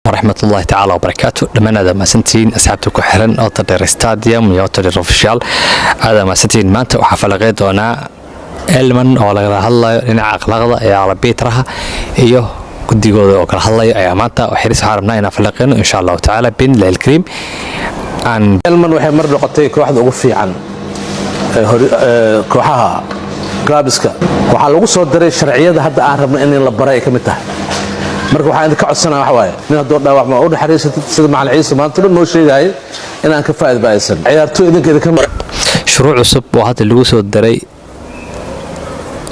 Waraxmatullahi tacaala wabarakaatu. Dhammaan aad mahadsantihiin, asxaabta ku xiran Otodher Stadium iyo Otodher Official, aad mahadsantihiin. Maanta waxaa falaqey doonaa Elman oo lagala hadlayo dhinaca akhlaaqda ee albitraha iyo guddigooda oo kala hadlayo ayaa maanta xiris. Waxaan rabnaa inaan falaqeyno, insha Allahu tacaala, bi'idnillahi alkariim aan. Elman waxay mar noqotay kooxda ugu fiican kooxaha clubska. Waxaa lagu soo daray sharciyada hadda aan rabno in la baray ay ka mid tahay. Marka waxaan idinka codsanaa waxa waaye, nin hadduu dhaawacmo u naxariisatid, sida Macalin Ciise maanta dhan noo sheegayay, inaan ka faa'iidaysan ciyaartoy idinka idinka. Shuruuc cusub oo hadda lagu soo daray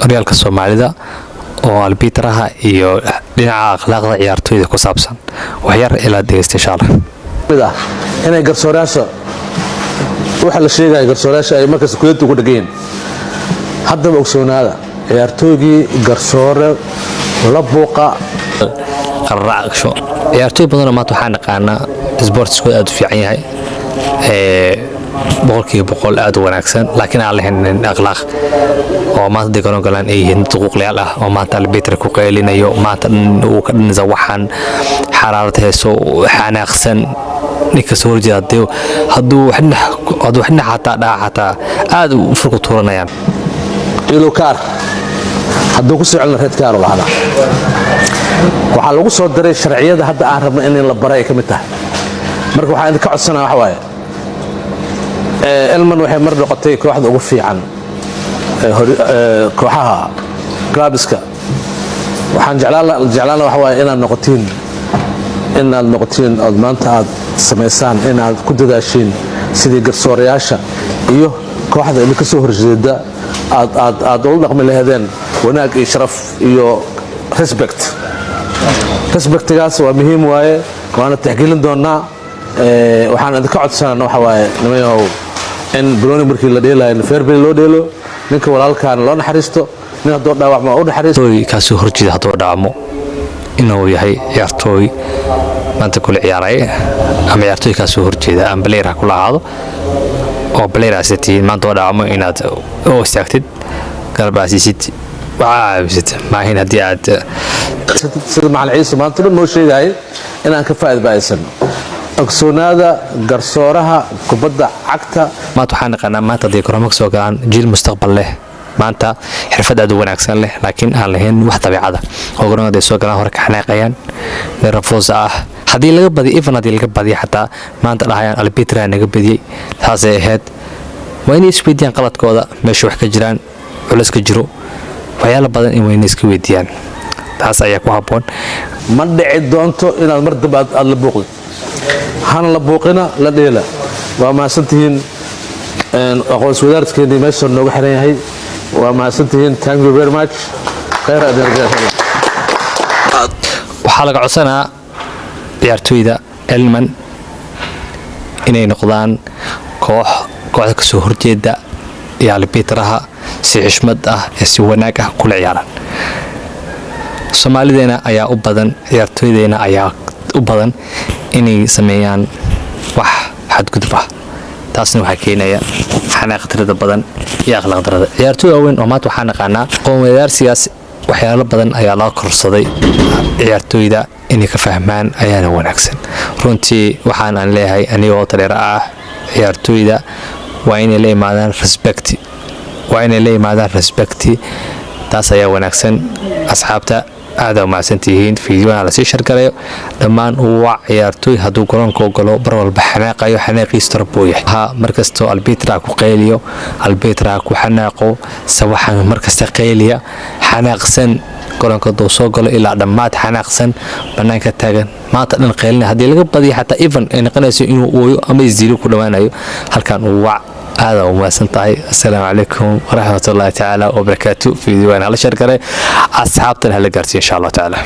horyaalka Soomaalida oo albitraha iyo dhinaca akhlaaqda ciyaartooyda ku saabsan, waxyar ilaa dhegeysta, insha Allah. Mid ah inay garsoorayaasha, waxa la sheegaya, garsoorayaasha ay markasta kuyadda ugu dhegan yihiin. Haddaba ogsoonaada, ciyaartooygii garsoore la buuqa. Qaraacsho ciyaartooy badanoo maanta waxaa naqaanaa sportskooda aad u fiican yahay, 100% aad u wanaagsan, laakiin aan lahayn akhlaaq, oo maanta haday garoon galaan ay yihiin dad xuquuqlayaal ah, oo maanta albitra ku qaylinayo, maanta dhan uu ka dhanaysa, waxaan xaraarad hayso, xanaaqsan, ninka soo horjeeda hadduu dhinac xataa dhaca, xataa aad u furku tuuranayaan. Yellow card hadduu ku soo celina, red card lahadaa. Waxaa lagu soo daray sharciyada hadda aan rabno in la baray ay ka mid tahay. Marka waxaan idinka codsanaa waxa waaye, Elman waxay mar noqotay kooxda ugu fiican kooxaha clubska. Waxaan jeclaan waxa waaye inaad noqotiin ood maanta aad samaysaan, inaad ku dadaashiin sidii garsoorayaasha iyo kooxda idinka soo horjeeda aad aad aad ula dhaqmi laheedeen wanaag iyo sharaf iyo respect. Respectigaas waa muhiim waaye, waana tixgelin doonaa. Waxaan idinka codsanana waxa waaye, nimayahow, in banooni markii la dheelayo fair play loo dheelo, ninka walaalkaana loo naxariisto, nin hadduu dhaawacmo u naxariisto. Ciyaartooy kaasoo horjeeda hadduu dhaawacmo, inuu yahay ciyaartooy maanta kula ciyaaray ama ciyaartooy kaasoo horjeeda ama player ha kula ahaado oo player aad tihiin, maanta oo dhaawacmo inaad u istaagtid, garab aasiisid, waxaa caawisid maahin haddii aad. Sida Macalin Ciise maanta dhan noo sheegayay, inaan ka faa'iidaysan. Ogsoonaada, garsooraha kubadda cagta. Maanta waxaan naqaanaa, maanta hadday garoonka soo galaan, jiil mustaqbal leh, maanta xirfad aad u wanaagsan leh, laakiin aan lahayn wax dabeecada, oo garoonka hadday soo galaan hore ka xanaaqayaan, nervous ah, haddii laga badiyo, even haddii laga badiyo xataa, maanta dhahayaan albitra naga badiyey. Saasay ahayd. Waa inay isweydiiyaan qaladkooda, meesha wax ka jiraan, culis ka jiro, waxyaalo badan in wayna iska weydiiyaan. Taas ayaa ku habboon. Ma dhici doonto inaad mar dambe aad la buuqdid. Hana la buuqina, la dheela. Waa mahadsantihiin. Aqoons wadaarskeenii meesha nooga xiran yahay. Waa mahadsantihiin. Thank you very much. Khayr. Waxaa laga codsanaa ciyaartooyda Elman inay noqdaan koox kooxda kasoo horjeeda iyo albitraha si xishmad ah ee si wanaag ah kula ciyaaraan. Soomaalideena ayaa u badan, ciyaartooydeena ayaa u badan inay sameeyaan wax xadgudub ah. Taasna waxaa keenaya xanaaq tirada badan iyo akhlaaq darada. Ciyaartooy waaweyn oo maanta waxaa naqaanaa qoonwadaarsigaas, waxyaalo badan ayaa laga korsaday. Ciyaartooyda inay ka fahmaan ayaana wanaagsan runtii. Waxaan aan leeyahay anigoo taleero ah, ciyaartooyda waa inay la imaadaan respect, waa inay la yimaadaan respect. Taas ayaa wanaagsan. Asxaabta, aada umahadsantihiin. Fiidiyona lasii share garayo dhammaan. Waa ciyaartooy hadduu garoonka galo bar walba xanaaqayo, xanaaqiis torab buu yahay. Ha markastoo albitra ku qayliyo, albitra ku xanaaqo, sawaxan markasta qayliya, xanaaqsan, garoonka hadduu soo galo ilaa dhammaad xanaaqsan, banaanka taagan, maanta dhan qaylina, haddii laga badiyo xataa, even ay noqonayso inuu ooyo ama isdiilo ku dhowaanayo. Halkan uu wac. Aada u mahadsan tahay. Assalaamu calaykum waraxmatullaahi tacaala wabarakaatu. Fiidiyowaan hala share garay, asxaabtan hala gaarsiiyo, insha Allah tacaala.